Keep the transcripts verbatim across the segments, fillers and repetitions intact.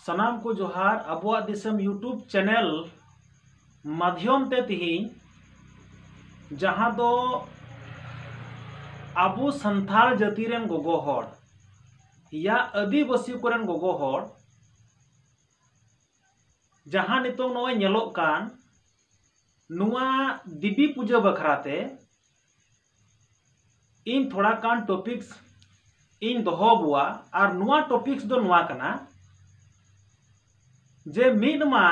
ᱥᱟᱱᱟᱢ ᱠᱚ ᱡᱚᱦᱟᱨ᱾ ᱟᱵᱚᱣᱟᱜ ᱫᱤᱥᱚᱢ YouTube channel ᱢᱟᱫᱷᱭᱚᱢ ᱛᱮ ᱛᱤᱦᱤᱧ ᱡᱟᱦᱟᱸ ᱫᱚ ᱟᱵᱚ ᱥᱟᱱᱛᱟᱲ ᱡᱟᱹᱛᱤ ᱨᱮᱱ ᱜᱚᱜᱚ ᱦᱚᱲ, ᱭᱟ ᱟᱹᱫᱤᱵᱟᱹᱥᱤ ᱠᱚᱨᱮᱱ ᱜᱚᱜᱚ ᱦᱚᱲ, ᱡᱟᱦᱟᱸ ᱱᱤᱛᱚᱝ ᱱᱚᱜᱼᱚᱭ ᱧᱮᱞᱚᱜ ᱠᱟᱱ, ᱱᱚᱣᱟ ᱫᱮᱵᱤ ᱯᱩᱡᱟᱹ ᱵᱟᱠᱷᱨᱟ ᱛᱮ ᱤᱧ ᱛᱷᱚᱲᱟ ᱜᱟᱱ topics ᱤᱧ ᱫᱚᱦᱚ ᱟᱵᱚᱣᱟ᱾ ᱟᱨ ᱱᱚᱣᱟ topics ᱫᱚ ᱱᱚᱣᱟ ᱠᱟᱱᱟ ᱡᱮ ᱢᱤᱫ ᱢᱟ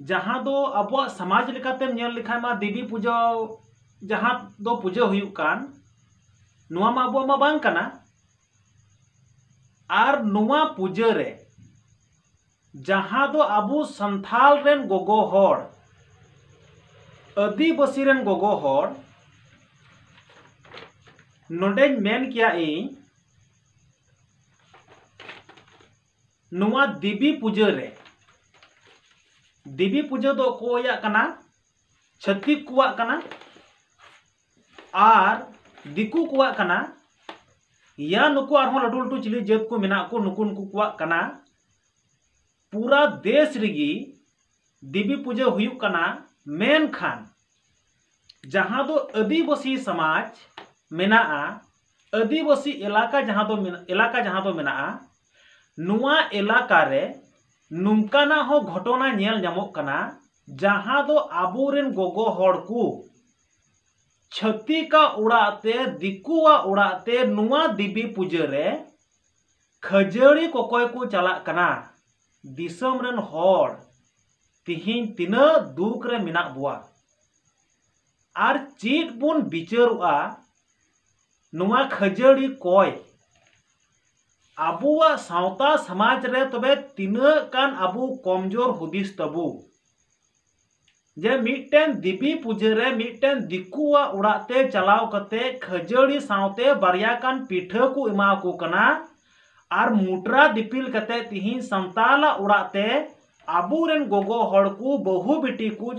ᱡᱟᱦᱟᱸ ᱫᱚ ᱟᱵᱚᱣᱟᱜ ᱥᱚᱢᱟᱡᱽ ᱞᱮᱠᱟᱛᱮᱢ ᱧᱮᱞ ᱞᱮᱠᱷᱟᱱ ᱢᱟ ᱫᱮᱵᱤ ᱯᱩᱡᱟᱹ, ᱡᱟᱦᱟᱸ ᱫᱚ ᱯᱩᱡᱟᱹ ᱦᱩᱭᱩᱜ ᱠᱟᱱ, ᱱᱚᱣᱟ ᱢᱟ ᱟᱵᱚᱣᱟᱜ ᱢᱟ ᱵᱟᱝ ᱠᱟᱱᱟ᱾ ᱟᱨ ᱱᱚᱣᱟ ᱯᱩᱡᱟᱹ ᱨᱮ ᱡᱟᱦᱟᱸ ᱫᱚ ᱟᱵᱚ ᱥᱟᱱᱛᱷᱟᱞ ᱨᱮᱱ ᱜᱚᱜᱚ ᱦᱚᱲ, ᱟᱹᱫᱤᱵᱟᱹᱥᱤ ᱨᱮᱱ ᱜᱚᱜᱚ ᱦᱚᱲ, ᱱᱚᱰᱮᱧ ᱢᱮᱱ ᱠᱮᱭᱟ ᱤᱧ, ᱱᱚᱣᱟ ᱫᱮᱵᱤ ᱯᱩᱡᱟᱹ ᱨᱮ, ᱫᱮᱵᱤ ᱯᱩᱡᱟᱹ ᱫᱚ ᱚᱠᱚᱭᱟᱜ ᱠᱟᱱᱟ? ᱪᱷᱟᱹᱛᱤᱠ ᱠᱚᱣᱟᱜ ᱠᱟᱱᱟ ᱟᱨ ᱫᱤᱠᱩ ᱠᱚᱣᱟᱜ ᱠᱟᱱᱟ, ᱭᱟ ᱱᱩᱠᱩ ᱟᱨᱦᱚᱸ ᱞᱟᱹᱴᱩ ᱞᱟᱹᱴᱩ ᱪᱤᱞᱤ ᱡᱟᱹᱛ ᱠᱚ ᱢᱮᱱᱟᱜ ᱠᱚ, ᱱᱩᱠᱩ ᱱᱩᱠᱩ ᱠᱚᱣᱟᱜ ᱠᱟᱱᱟ᱾ ᱯᱩᱨᱟ ᱫᱮᱥ ᱨᱮᱜᱮ ᱫᱮᱵᱤ ᱯᱩᱡᱟᱹ ᱦᱩᱭᱩᱜ ᱠᱟᱱᱟ, ᱢᱮᱱᱠᱷᱟᱱ ᱡᱟᱦᱟᱸ ᱫᱚ ᱟᱹᱫᱤᱵᱟᱹᱥᱤ ᱥᱚᱢᱟᱡᱽ ᱢᱮᱱᱟᱜᱼᱟ, ᱟᱹᱫᱤᱵᱟᱹᱥᱤ ᱮᱞᱟᱠᱟ ᱡᱟᱦᱟᱸ ᱫᱚ ᱢᱮᱱ-, ᱮᱞᱟᱠᱟ ᱡᱟᱦᱟᱸ ᱫᱚ ᱢᱮᱱᱟᱜᱼᱟ, ᱱᱚᱣᱟ ᱮᱞᱟᱠᱟ ᱨᱮ ᱱᱚᱝᱠᱟᱱᱟᱜ ᱦᱚᱸ ᱜᱷᱚᱴᱚᱱᱟ ᱧᱮᱞ ᱧᱟᱢᱚᱜ ᱠᱟᱱᱟ, ᱡᱟᱦᱟᱸ ᱫᱚ ᱟᱵᱚᱨᱮᱱ ᱜᱚᱜᱚ ᱦᱚᱲ ᱠᱚ ᱪᱷᱟᱹᱛᱤᱠᱟᱜ ᱚᱲᱟᱜ ᱛᱮ, ᱫᱤᱠᱩᱣᱟᱜ ᱚᱲᱟᱜ ᱛᱮ ᱱᱚᱣᱟ ᱫᱮᱵᱤ ᱯᱩᱡᱟᱹ ᱨᱮ ᱠᱷᱟᱹᱡᱟᱹᱲᱤ ᱠᱚᱠᱚᱭ ᱠᱚ ᱪᱟᱞᱟᱜ ᱠᱟᱱᱟ᱾ ᱫᱤᱥᱚᱢ ᱨᱮᱱ ᱦᱚᱲ, ᱛᱤᱦᱤᱧ ᱛᱤᱱᱟᱹᱜ ᱫᱩᱠ ᱨᱮ ᱢᱮᱱᱟᱜ ᱵᱚᱣᱟ᱾ ᱟᱨ ᱪᱮᱫ ᱵᱚᱱ ᱵᱤᱪᱟᱹᱨᱚᱜᱼᱟ ᱱᱚᱣᱟ ᱠᱷᱟᱹᱡᱟᱹᱲᱤ ᱠᱚᱭ? ᱟᱵᱚᱣᱟᱜ ᱥᱟᱶᱛᱟ ᱥᱚᱢᱟᱡᱽ ᱨᱮ ᱛᱚᱵᱮ ᱛᱤᱱᱟᱹᱜ ᱜᱟᱱ ᱟᱵᱚ ᱠᱚᱢᱡᱳᱨ ᱦᱩᱫᱤᱥ ᱛᱟᱵᱚ? ᱡᱮ ᱢᱤᱫᱴᱮᱱ ᱫᱮᱵᱤ ᱯᱩᱡᱟᱹ ᱨᱮ ᱢᱤᱫᱴᱮᱱ ᱫᱤᱠᱩᱣᱟᱜ ᱚᱲᱟᱜ ᱛᱮ ᱪᱟᱞᱟᱣ ᱠᱟᱛᱮ ᱠᱷᱟᱹᱡᱟᱹᱲᱤ ᱥᱟᱶᱛᱮ ᱵᱟᱨᱭᱟ ᱜᱟᱱ ᱯᱤᱴᱷᱟᱹ ᱠᱚ ᱮᱢᱟ ᱠᱚ ᱠᱟᱱᱟ, ᱟᱨ ᱢᱩᱴᱨᱟ ᱫᱤᱯᱤᱞ ᱠᱟᱛᱮ ᱛᱤᱦᱤᱧ ᱥᱟᱱᱛᱟᱞᱟᱜ ᱚᱲᱟᱜ ᱛᱮ ᱟᱵᱚᱨᱮᱱ ᱜᱚᱜᱚ ᱦᱚᱲ ᱠᱚ ᱵᱟᱹᱦᱩ ᱵᱤᱴᱤ ᱠᱚ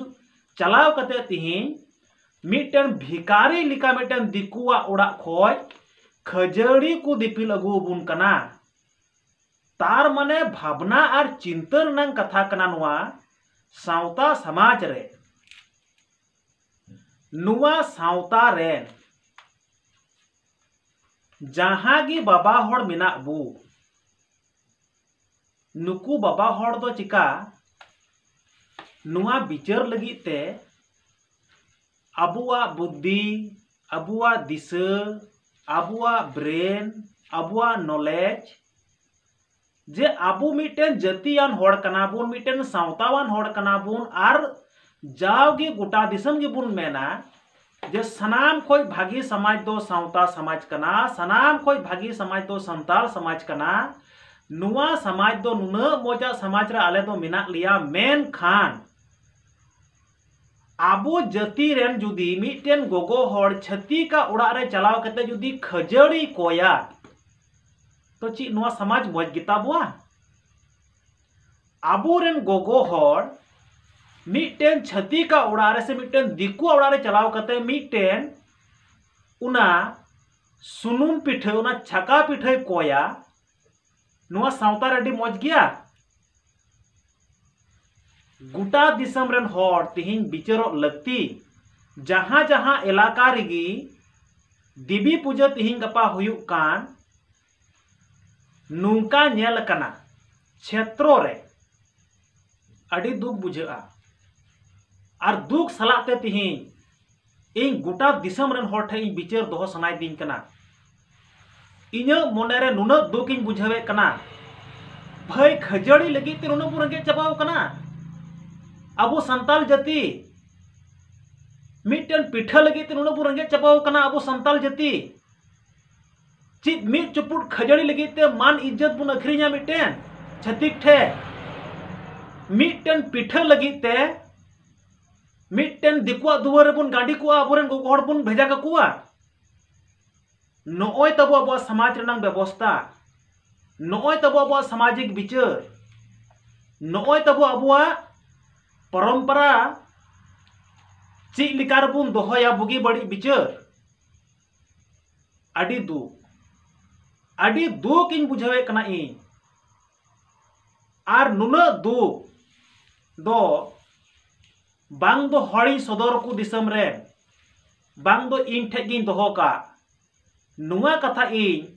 ᱪᱟᱞᱟᱣ ᱠᱟᱛᱮ ᱛᱤᱦᱤᱧ ᱢᱤᱫᱴᱮᱱ ᱵᱷᱤᱠᱟᱨᱤ ᱞᱮᱠᱟ ᱢᱤᱫᱴᱮᱱ ᱫᱤᱠᱩᱣᱟᱜ ᱚᱲᱟᱜ ᱠᱷᱚᱡ ᱠᱷᱟᱹᱡᱟᱹᱲᱤ ᱠᱚ ᱫᱤᱯᱤᱞ ᱟᱹᱜᱩ ᱟᱵᱚᱱ ᱠᱟᱱᱟ᱾ ᱛᱟᱨ ᱢᱟᱱᱮ ᱵᱷᱟᱵᱽᱱᱟ ᱟᱨ ᱪᱤᱱᱛᱟᱹ ᱨᱮᱱᱟᱝ ᱠᱟᱛᱷᱟ ᱠᱟᱱᱟ ᱱᱚᱣᱟ ᱥᱟᱶᱛᱟ ᱥᱚᱢᱟᱡᱽ ᱨᱮ᱾ ᱱᱚᱣᱟ ᱥᱟᱶᱛᱟ ᱨᱮᱱ ᱡᱟᱦᱟᱸ ᱜᱮ ᱵᱟᱵᱟ ᱦᱚᱲ ᱢᱮᱱᱟᱜ ᱵᱚ, ᱱᱩᱠᱩ ᱵᱟᱵᱟ ᱦᱚᱲ ᱫᱚ ᱪᱮᱠᱟ ᱱᱚᱣᱟ ᱵᱤᱪᱟᱹᱨ ᱞᱟᱹᱜᱤᱫ ᱛᱮ ᱟᱵᱚᱣᱟᱜ ᱵᱩᱫᱽᱫᱷᱤ, ᱟᱵᱚᱣᱟᱜ ᱫᱤᱥᱟᱹ, ᱟᱵᱚᱣᱟᱜ brain, ᱟᱵᱚᱣᱟᱜ knowledge, ᱡᱮ ᱟᱵᱚ ᱢᱤᱫᱴᱮᱱ ᱡᱟᱹᱛᱤᱭᱟᱱ ᱦᱚᱲ ᱠᱟᱱᱟ ᱵᱚᱱ, ᱢᱤᱫᱴᱮᱱ ᱥᱟᱶᱛᱟᱣᱟᱱ ᱦᱚᱲ ᱠᱟᱱᱟ ᱵᱚᱱ, ᱟᱨ ᱡᱟᱣᱜᱮ ᱜᱚᱴᱟ ᱫᱤᱥᱚᱢ ᱜᱮᱵᱚᱱ ᱢᱮᱱᱟ ᱡᱮ ᱥᱟᱱᱟᱢ ᱠᱷᱚᱡ ᱵᱷᱟᱹᱜᱤ ᱥᱚᱢᱟᱡᱽ ᱫᱚ ᱥᱟᱶᱛᱟ ᱥᱚᱢᱟᱡᱽ ᱠᱟᱱᱟ, ᱥᱟᱱᱟᱢ ᱠᱷᱚᱡ ᱵᱷᱟᱹᱜᱤ ᱥᱚᱢᱟᱡᱽ ᱫᱚ ᱥᱟᱱᱛᱟᱲ ᱥᱚᱢᱟᱡᱽ ᱠᱟᱱᱟ᱾ ᱱᱚᱣᱟ ᱥᱚᱢᱟᱡᱽ ᱫᱚ ᱱᱩᱱᱟᱹᱜ ᱢᱚᱡᱟᱜ ᱥᱚᱢᱟᱡᱽ ᱨᱮ ᱟᱞᱮ ᱫᱚ ᱢᱮᱱᱟᱜ ᱞᱮᱭᱟ, ᱢᱮᱱᱠᱷᱟᱱ ᱟᱵᱚ ᱡᱟᱹᱛᱤ ᱨᱮᱱ ᱡᱩᱫᱤ ᱢᱤᱫᱴᱮᱱ ᱜᱚᱜᱚ ᱦᱚᱲ ᱪᱷᱟᱹᱛᱤᱠᱟᱜ ᱚᱲᱟᱜ ᱨᱮ ᱪᱟᱞᱟᱣ ᱠᱟᱛᱮ ᱡᱩᱫᱤ ᱠᱷᱟᱹᱡᱟᱹᱲᱤ ᱠᱚᱭᱟ, ᱛᱚ ᱪᱮᱫ ᱱᱚᱣᱟ ᱥᱚᱢᱟᱡᱽ ᱢᱚᱡᱽ ᱜᱮᱛᱟ ᱵᱚᱣᱟ? ᱟᱵᱚᱨᱮᱱ ᱜᱚᱜᱚ ᱦᱚᱲ ᱢᱤᱫᱴᱮᱱ ᱪᱷᱟᱹᱛᱤᱠᱟᱜ ᱚᱲᱟᱜ ᱨᱮ ᱥᱮ ᱢᱤᱫᱴᱮᱱ ᱫᱤᱠᱩᱣᱟᱜ ᱚᱲᱟᱜ ᱨᱮ ᱪᱟᱞᱟᱣ ᱠᱟᱛᱮ ᱢᱤᱫᱴᱮᱱ ᱚᱱᱟ ᱥᱩᱱᱩᱢ ᱯᱤᱴᱷᱟᱹ, ᱚᱱᱟ ᱪᱷᱟᱠᱟ ᱯᱤᱴᱷᱟᱹᱭ ᱠᱚᱭᱟ, ᱱᱚᱣᱟ ᱥᱟᱶᱛᱟ ᱨᱮ ᱟᱹᱰᱤ ᱢᱚᱡᱽ ᱜᱮᱭᱟ? ᱜᱚᱴᱟ ᱫᱤᱥᱚᱢ ᱨᱮᱱ ᱦᱚᱲ ᱛᱤᱦᱤᱧ ᱵᱤᱪᱟᱹᱨᱚᱜ ᱞᱟᱹᱠᱛᱤ᱾ ᱡᱟᱦᱟᱸ ᱡᱟᱦᱟᱸ ᱮᱞᱟᱠᱟ ᱨᱮᱜᱮ ᱫᱮᱵᱤ ᱯᱩᱡᱟᱹ ᱛᱤᱦᱤᱧ ᱜᱟᱯᱟ ᱦᱩᱭᱩᱜ ᱠᱟᱱ, ᱱᱚᱝᱠᱟ ᱧᱮᱞ ᱟᱠᱟᱱᱟ ᱪᱷᱮᱛᱨᱚ ᱨᱮ, ᱟᱹᱰᱤ ᱫᱩᱠ ᱵᱩᱡᱷᱟᱹᱜᱼᱟ᱾ ᱟᱨ ᱫᱩᱠ ᱥᱟᱞᱟᱜ ᱛᱮ ᱛᱤᱦᱤᱧ ᱤᱧ ᱜᱚᱴᱟ ᱫᱤᱥᱚᱢ ᱨᱮᱱ ᱦᱚᱲ ᱴᱷᱮᱱ ᱤᱧ ᱵᱤᱪᱟᱹᱨ ᱫᱚᱦᱚ ᱥᱟᱱᱟᱭᱮᱫᱤᱧ ᱠᱟᱱᱟ᱾ ᱤᱧᱟᱹᱜ ᱢᱚᱱᱮᱨᱮ ᱱᱩᱱᱟᱹᱜ ᱫᱩᱠ ᱤᱧ ᱵᱩᱡᱷᱟᱹᱣᱮᱫ ᱠᱟᱱᱟ᱾ ᱵᱷᱟᱹᱭ, ᱠᱷᱟᱹᱡᱟᱹᱲᱤ ᱞᱟᱹᱜᱤᱫ ᱛᱮ ᱱᱩᱱᱟᱹᱜ ᱵᱚᱱ ᱨᱮᱸᱜᱮᱡ ᱪᱟᱵᱟᱣ ᱠᱟᱱᱟ ᱟᱵᱚ ᱥᱟᱱᱛᱟᱞ ᱡᱟᱹᱛᱤ᱾ ᱢᱤᱫᱴᱮᱱ ᱯᱤᱴᱷᱟᱹ ᱞᱟᱹᱜᱤᱫ ᱛᱮ ᱱᱩᱱᱟᱹᱜ ᱵᱚᱱ ᱨᱮᱸᱜᱮᱡ ᱪᱟᱵᱟᱣ ᱠᱟᱱᱟ ᱟᱵᱚ ᱥᱟᱱᱛᱟᱞ ᱡᱟᱹᱛᱤ᱾ ᱪᱮᱫ ᱢᱤᱫ ᱪᱩᱯᱩᱫ ᱠᱷᱟᱹᱡᱟᱹᱲᱤ ᱞᱟᱹᱜᱤᱫ ᱛᱮ ᱢᱟᱱ ᱤᱡᱽᱡᱚᱛ ᱵᱚᱱ ᱟᱹᱠᱷᱨᱤᱧᱟ ᱢᱤᱫᱴᱮᱱ ᱪᱷᱟᱹᱛᱤᱠ ᱴᱷᱮᱱ? ᱢᱤᱫᱴᱮᱱ ᱯᱤᱴᱷᱟᱹ ᱞᱟᱹᱜᱤᱫ ᱛᱮ ᱢᱤᱫᱴᱮᱱ ᱫᱤᱠᱩᱣᱟᱜ ᱫᱩᱣᱟᱹᱨ ᱨᱮᱵᱚᱱ ᱜᱟᱸᱰᱤ ᱠᱚᱜᱼᱟ, ᱟᱵᱚᱨᱮᱱ ᱜᱚᱜᱚ ᱦᱚᱲ ᱵᱚᱱ ᱵᱷᱮᱡᱟ ᱠᱟᱠᱚᱣᱟ? ᱱᱚᱜᱼᱚᱭ ᱛᱟᱵᱚ ᱟᱵᱚᱣᱟᱜ ᱥᱚᱢᱟᱡᱽ ᱨᱮᱱᱟᱝ ᱵᱮᱵᱚᱥᱛᱟ, ᱱᱚᱜᱼᱚᱭ ᱛᱟᱵᱚ ᱟᱵᱚᱣᱟᱜ ᱥᱟᱢᱟᱡᱤᱠ ᱵᱤᱪᱟᱹᱨ, ᱱᱚᱜᱼᱚᱭ ᱛᱟᱵᱚ ᱟᱵᱚᱣᱟᱜ ᱯᱚᱨᱚᱢᱯᱚᱨᱟ᱾ ᱪᱮᱫ ᱞᱮᱠᱟ ᱨᱮᱵᱚᱱ ᱫᱚᱦᱚᱭᱟ ᱵᱩᱜᱤ ᱵᱟᱹᱲᱤᱡ ᱵᱤᱪᱟᱹᱨ? ᱟᱹᱰᱤ ᱫᱩᱠ, ᱟᱹᱰᱤ ᱫᱩᱠ ᱤᱧ ᱵᱩᱡᱷᱟᱹᱣᱮᱫ ᱠᱟᱱᱟ ᱤᱧ᱾ ᱟᱨ ᱱᱩᱱᱟᱹᱜ ᱫᱩᱠ ᱫᱚ ᱵᱟᱝ ᱫᱚ ᱦᱚᱲᱤᱧ ᱥᱚᱫᱚᱨ ᱠᱚ ᱫᱤᱥᱚᱢ ᱨᱮ, ᱵᱟᱝ ᱫᱚ ᱤᱧ ᱴᱷᱮᱡ ᱜᱤᱧ ᱫᱚᱦᱚ ᱠᱟᱜ, ᱱᱚᱣᱟ ᱠᱟᱛᱷᱟ ᱤᱧ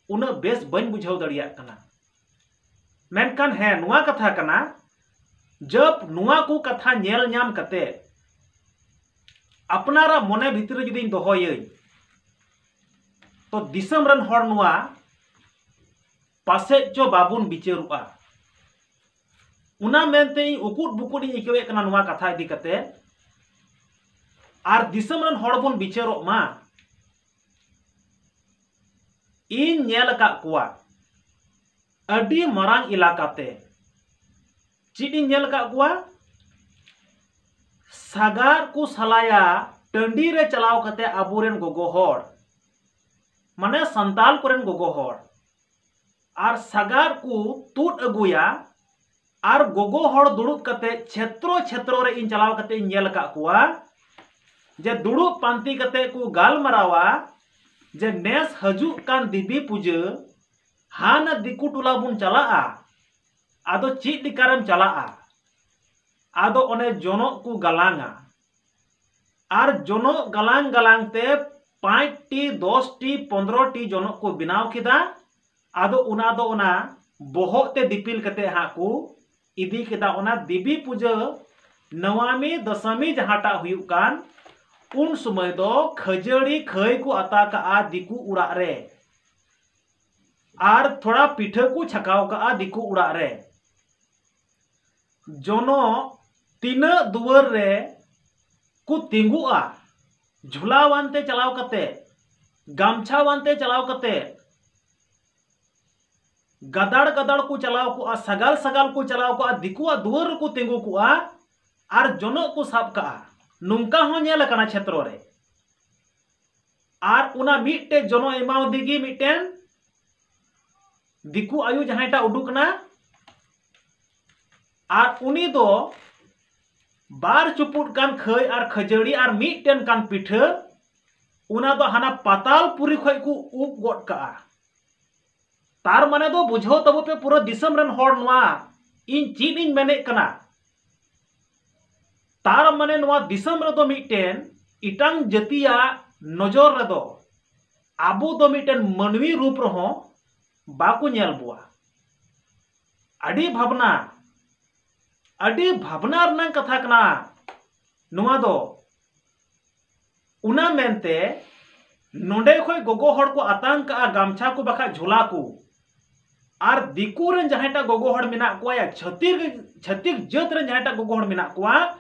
ᱩᱱᱟᱹᱜ ᱵᱮᱥ ᱵᱟᱹᱧ ᱵᱩᱡᱷᱟᱹᱣ ᱫᱟᱲᱮᱭᱟᱜ ᱠᱟᱱᱟ᱾ ᱢᱮᱱᱠᱷᱟᱱ ᱦᱮᱸ, ᱱᱚᱣᱟ ᱠᱟᱛᱷᱟ ᱠᱟᱱᱟ, ᱡᱟᱵ ᱱᱚᱣᱟ ᱠᱚ ᱠᱟᱛᱷᱟ ᱧᱮᱞ ᱧᱟᱢ ᱠᱟᱛᱮ ᱟᱯᱱᱟᱨᱟᱜ ᱢᱚᱱᱮ ᱵᱷᱤᱛᱨᱤ ᱨᱮ ᱡᱩᱫᱤᱧ ᱫᱚᱦᱚᱭᱟᱹᱧ, ᱛᱚ ᱫᱤᱥᱚᱢ ᱨᱮᱱ ᱦᱚᱲ ᱱᱚᱣᱟ ᱯᱟᱥᱮᱡ ᱪᱚ ᱵᱟᱵᱚᱱ ᱵᱤᱪᱟᱹᱨᱚᱜᱼᱟ᱾ ᱚᱱᱟ ᱢᱮᱱᱛᱮ ᱤᱧ ᱩᱠᱩᱫ ᱵᱩᱠᱩᱫ ᱤᱧ ᱟᱹᱭᱠᱟᱹᱣᱮᱫ ᱠᱟᱱᱟ ᱱᱚᱣᱟ ᱠᱟᱛᱷᱟ ᱤᱫᱤ ᱠᱟᱛᱮ᱾ ᱟᱨ ᱫᱤᱥᱚᱢ ᱨᱮᱱ ᱦᱚᱲ ᱵᱚᱱ ᱵᱤᱪᱟᱹᱨᱚᱜ ᱢᱟ᱾ ᱤᱧ ᱧᱮᱞ ᱟᱠᱟᱫ ᱠᱚᱣᱟ ᱟᱹᱰᱤ ᱢᱟᱨᱟᱝ ᱮᱞᱟᱠᱟᱛᱮ᱾ ᱪᱮᱫ ᱤᱧ ᱧᱮᱞ ᱟᱠᱟᱫ ᱠᱚᱣᱟ? ᱥᱟᱜᱟᱫ ᱠᱚ ᱥᱟᱞᱟᱭᱟ ᱴᱟᱺᱰᱤ ᱨᱮ ᱪᱟᱞᱟᱣ ᱠᱟᱛᱮ ᱟᱵᱚᱨᱮᱱ ᱜᱚᱜᱚ ᱦᱚᱲ, ᱢᱟᱱᱮ ᱥᱟᱱᱛᱟᱞ ᱠᱚᱨᱮᱱ ᱜᱚᱜᱚ ᱦᱚᱲ, ᱟᱨ ᱥᱟᱜᱟᱫ ᱠᱚ ᱛᱩᱫ ᱟᱹᱜᱩᱭᱟ᱾ ᱟᱨ ᱜᱚᱜᱚ ᱦᱚᱲ ᱫᱩᱲᱩᱵ ᱠᱟᱛᱮ ᱪᱷᱮᱛᱨᱚ ᱪᱷᱮᱛᱨᱚ ᱨᱮ ᱤᱧ ᱪᱟᱞᱟᱣ ᱠᱟᱛᱮ ᱤᱧ ᱧᱮᱞ ᱟᱠᱟᱫ ᱠᱚᱣᱟ ᱡᱮ ᱫᱩᱲᱩᱵ ᱯᱟᱱᱛᱮ ᱠᱟᱛᱮ ᱠᱚ ᱜᱟᱞᱢᱟᱨᱟᱣᱟ ᱡᱮ ᱱᱮᱥ ᱦᱤᱡᱩᱜ ᱠᱟᱱ ᱫᱮᱵᱤ ᱯᱩᱡᱟᱹ ᱦᱟᱱᱟ ᱫᱤᱠᱩ ᱴᱚᱞᱟ ᱵᱚᱱ ᱪᱟᱞᱟᱜᱼᱟ᱾ ᱟᱫᱚ ᱪᱮᱫ ᱞᱮᱠᱟᱨᱮᱢ ᱪᱟᱞᱟᱜᱼᱟ? ᱟᱫᱚ ᱚᱱᱮ ᱡᱚᱱᱚᱜ ᱠᱚ ᱜᱟᱞᱟᱝᱟ᱾ ᱟᱨ ᱡᱚᱱᱚᱜ ᱜᱟᱞᱟᱝ ᱜᱟᱞᱟᱝ ᱛᱮ ᱯᱟᱸᱪ ᱴᱤ, ᱫᱚᱥ ᱴᱤ, ᱯᱚᱱᱫᱽᱨᱚ ᱴᱤ ᱡᱚᱱᱚᱜ ᱠᱚ ᱵᱮᱱᱟᱣ ᱠᱮᱫᱟ᱾ ᱟᱫᱚ ᱚᱱᱟ ᱫᱚ ᱚᱱᱟ ᱵᱚᱦᱚᱜ ᱛᱮ ᱫᱤᱯᱤᱞ ᱠᱟᱛᱮ ᱦᱟᱸᱜ ᱠᱚ ᱤᱫᱤ ᱠᱮᱫᱟ᱾ ᱚᱱᱟ ᱫᱮᱵᱤ ᱯᱩᱡᱟᱹ ᱱᱚᱣᱟᱢᱤ ᱫᱚᱥᱚᱢᱤ ᱡᱟᱦᱟᱸᱴᱟᱜ ᱦᱩᱭᱩᱜ ᱠᱟᱱ, ᱩᱱ ᱥᱚᱢᱚᱭ ᱫᱚ ᱠᱷᱟᱹᱡᱟᱹᱲᱤ ᱠᱷᱟᱹᱭ ᱠᱚ ᱟᱛᱟ ᱠᱟᱜᱼᱟ ᱫᱤᱠᱩ ᱚᱲᱟᱜ ᱨᱮ, ᱟᱨ ᱛᱷᱚᱲᱟ ᱯᱤᱴᱷᱟᱹ ᱠᱚ ᱪᱷᱟᱠᱟᱣ ᱠᱟᱜᱼᱟ ᱫᱤᱠᱩ ᱚᱲᱟᱜ ᱨᱮ᱾ ᱡᱚᱱᱚᱜ ᱛᱤᱱᱟᱹᱜ ᱫᱩᱣᱟᱹᱨ ᱨᱮ ᱠᱚ ᱛᱤᱸᱜᱩᱜᱼᱟ, ᱡᱷᱩᱞᱟᱣᱟᱱ ᱛᱮ ᱪᱟᱞᱟᱣ ᱠᱟᱛᱮ, ᱜᱟᱢᱪᱷᱟᱣᱟᱱ ᱛᱮ ᱪᱟᱞᱟᱣ ᱠᱟᱛᱮ, ᱜᱟᱫᱟᱲ ᱜᱟᱫᱟᱲ ᱠᱚ ᱪᱟᱞᱟᱣ ᱠᱚᱜᱼᱟ, ᱥᱟᱜᱟᱞ ᱥᱟᱜᱟᱞ ᱠᱚ ᱪᱟᱞᱟᱣ ᱠᱚᱜᱼᱟ, ᱫᱤᱠᱩᱣᱟᱜ ᱫᱩᱣᱟᱹᱨ ᱨᱮᱠᱚ ᱛᱤᱸᱜᱩ ᱠᱚᱜᱼᱟ ᱟᱨ ᱡᱚᱱᱚᱜ ᱠᱚ ᱥᱟᱵ ᱠᱟᱜᱼᱟ᱾ ᱱᱚᱝᱠᱟ ᱦᱚᱸ ᱧᱮᱞ ᱟᱠᱟᱱᱟ ᱪᱷᱮᱛᱨᱚ ᱨᱮ᱾ ᱟᱨ ᱚᱱᱟ ᱢᱤᱫᱴᱮᱡ ᱡᱚᱱᱚᱜ ᱮᱢᱟᱣᱫᱮ ᱜᱮ ᱢᱤᱫᱴᱮᱱ ᱫᱤᱠᱩ ᱟᱭᱳ ᱡᱟᱦᱟᱸᱭᱴᱟᱜ ᱩᱰᱩᱠ ᱮᱱᱟ, ᱟᱨ ᱩᱱᱤ ᱫᱚ ᱵᱟᱨ ᱪᱩᱯᱩᱫ ᱠᱟᱱ ᱠᱷᱟᱹᱭ ᱟᱨ ᱠᱷᱟᱹᱡᱟᱹᱲᱤ ᱟᱨ ᱢᱤᱫᱴᱮᱱ ᱠᱟᱱ ᱯᱤᱴᱷᱟᱹ, ᱚᱱᱟ ᱫᱚ ᱦᱟᱱᱟ ᱯᱟᱛᱟᱞ ᱯᱩᱨᱤ ᱠᱷᱚᱡ ᱠᱚ ᱩᱵ ᱜᱚᱫ ᱠᱟᱜᱼᱟ᱾ ᱛᱟᱨ ᱢᱟᱱᱮ ᱫᱚ ᱵᱩᱡᱷᱟᱹᱣ ᱛᱟᱵᱚ ᱯᱮ ᱯᱩᱨᱟᱹ ᱫᱤᱥᱚᱢ ᱨᱮᱱ ᱦᱚᱲ, ᱱᱚᱣᱟ ᱤᱧ ᱪᱮᱫ ᱤᱧ ᱢᱮᱱᱮᱫ ᱠᱟᱱᱟ᱾ ᱛᱟᱨ ᱢᱟᱱᱮ ᱱᱚᱣᱟ ᱫᱤᱥᱚᱢ ᱨᱮᱫᱚ ᱢᱤᱫᱴᱮᱱ ᱮᱴᱟᱝ ᱡᱟᱹᱛᱤᱭᱟᱜ ᱱᱚᱡᱚᱨ ᱨᱮᱫᱚ ᱟᱵᱚ ᱫᱚ ᱢᱤᱫᱴᱮᱱ ᱢᱟᱹᱱᱢᱤ ᱨᱩᱯ ᱨᱮᱦᱚᱸ ᱵᱟᱠᱚ ᱧᱮᱞ ᱵᱚᱣᱟ᱾ ᱟᱹᱰᱤ ᱵᱷᱟᱵᱽᱱᱟ, ᱟᱹᱰᱤ ᱵᱷᱟᱵᱽᱱᱟ ᱨᱮᱱᱟᱜ ᱠᱟᱛᱷᱟ ᱠᱟᱱᱟ ᱱᱚᱣᱟ ᱫᱚ᱾ ᱚᱱᱟ ᱢᱮᱱᱛᱮ ᱱᱚᱰᱮ ᱠᱷᱚᱡ ᱜᱚᱜᱚ ᱦᱚᱲ ᱠᱚ ᱟᱛᱟᱝ ᱠᱟᱜᱼᱟ ᱜᱟᱢᱪᱷᱟ ᱠᱚ ᱵᱟᱠᱷᱟᱡ ᱡᱷᱚᱞᱟ ᱠᱚ, ᱟᱨ ᱫᱤᱠᱩ ᱨᱮᱱ ᱡᱟᱦᱟᱸᱭᱴᱟᱜ ᱜᱚᱜᱚ ᱦᱚᱲ ᱢᱮᱱᱟᱜ ᱠᱚᱣᱟ ᱭᱟ ᱪᱷᱟᱹᱛᱤᱠ, ᱪᱷᱟᱹᱛᱤᱠ ᱡᱟᱹᱛ ᱨᱮᱱ ᱡᱟᱦᱟᱸᱭᱴᱟᱜ ᱜᱚᱜᱚ ᱦᱚᱲ ᱢᱮᱱᱟᱜ ᱠᱚᱣᱟ,